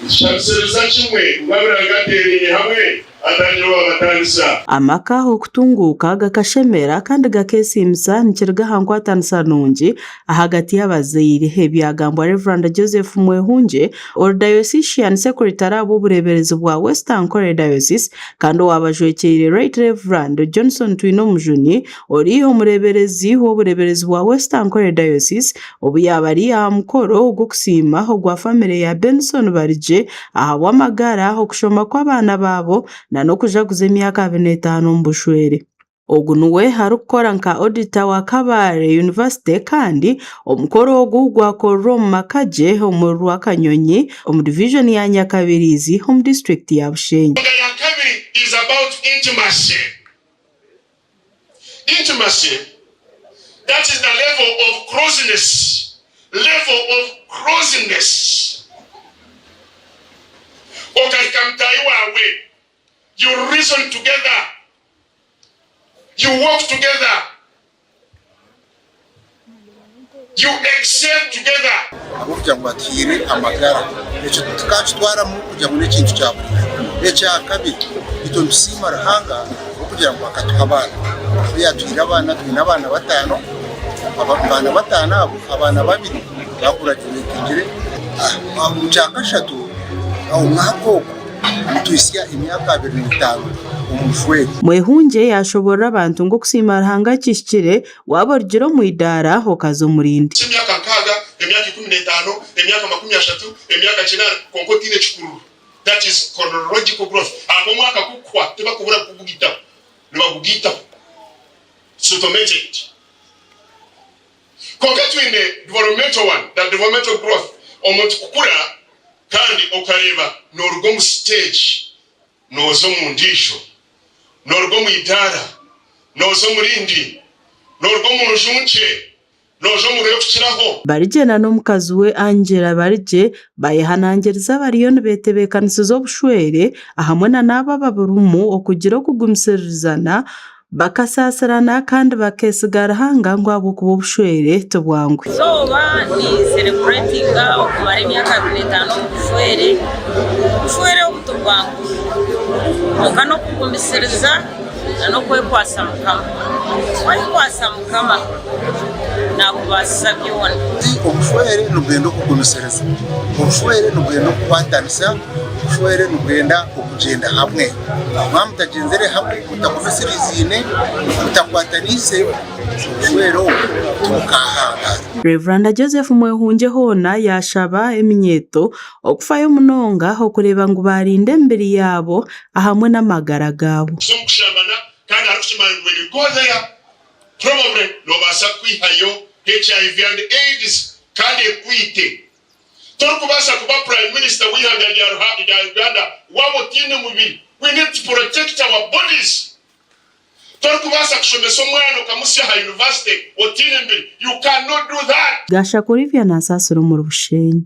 Nikishamisiriza kimwe ngu abiri agateeraine hamwe hatagira owaabatanisa. Amaka okutunguuka gakashemera kandi gakeesiimisa nikiruga aha nkwatanisa nungi ahagati y'abazaire. Ebyagambwa Rev. Joseph Mwehungye, ori Diocesan Secretary ahabw'obureeberezi bwa West Ankole Diocese kandi owaaba ajwekyeire Right Rev. Johnson Twinomujuni, ori omureeberezi w'obureeberezi bwa West Ankole Diocese obu yaaba ari aha mukoro gw'okusiima ogwa famire ya Benson Barigye ahabw'amagara, okushoma kw'abaana baabo n'okujaguza emyaka 25 omu bushwere. Ogu niwe arikukora nka Auditor wa Kabale University kandi omukoro ogu gwakorerwa omu maka gye omuri Rwakanyonyi omu divijoni ya Nyakabirizi omu disiturikiti ya Bushenyi. Enshonga ya kabiri is about intimacy. Intimacy, that is the level of closeness, level of closeness. Okahika mutaahi waawe, you reason together, you walk together, You excel together. Ahabw'okugira ngu batuhaire amagara, ekyo tukakitwaramu kugira ngu n'ekintu kya buriijo. Ekyakabiri, itwe nitusiima Ruhanga ahabw'okugira ngu akatuha abaana. Ku yaatuhaire abaana, twine abaana bataano, abaana bataano abo, abaana babiri baagurajuwetingire. Omu kyakashatu, omwaka ogu nituhitsya emyaka 25 omu bushwere. Mwehungye yaashoboorora abantu ngu okusiima Ruhanga kihikire Waaba orugire omu idaara okaza omu rindi. Emyaka nkaaga, emyaka 15, emyaka 30, emyaka kinaana, kwonka otaine kikururu. That is chronological growth. Ahabwa omwaka kukuhwa tibakubura kukugaitaho, nibakugaitaho. It's automated. Kwonka twine developmental one, the developmental growth, omuntu kukura kandi okareeba noruga omu stage nooza omu ndiijo, nooruga omu idaara nooza omu rindi, nooruga omu nju nkye nooza omu rurikukiraho. Barigye na n'omukazi we Angela Barigye bayehanangiriza abariyo nibetebeekanisiza obushwere ahamwe na n'abo ababurimu okugira okugumisiririzana Bakasaasirana kandi bakeesiga Ruhanga ngu ahabw'okuba obushwere ti bwangu. Eizooba ni sereburetinga okumara emyaka 25 omu bushwere. Obushwere obu ti bwangu kwonka n'okugumisiriza n'okwekwatsa Mukama. Wayekwatsa Mukama nakubaasisa byona. Obushwere nibwenda okugumisiriza. Obushwere nibwenda okukwatanisa. Obushwere nibwenda okugyenda hamwe. Mwaba mutagyenzire hamwe, mutagumisirizaine, mutakwataniise, obushwere obwo tibukahangaara. Rev. Joseph Mwehungye hoona yaashaba eminyeeto okufayo munonga okureeba ngu baarinda emibiri yaabo ahamwe n'amagara gaabo. Kuza omu kushambana kandi arikukimanya ngu when you go there probably nobaasa kwihayo HIV and AIDS kandi ekwite. Torikubaasa kuba Prime Minister w'eihanga rya Uganda waaba otaine mubiri. We need to protect our bodies. Torikubaasa kushomesa omwana okamutsya aha university otaine mubiri. You cannot do that. Gashaka Olivia naasaasira omuri Bushenyi.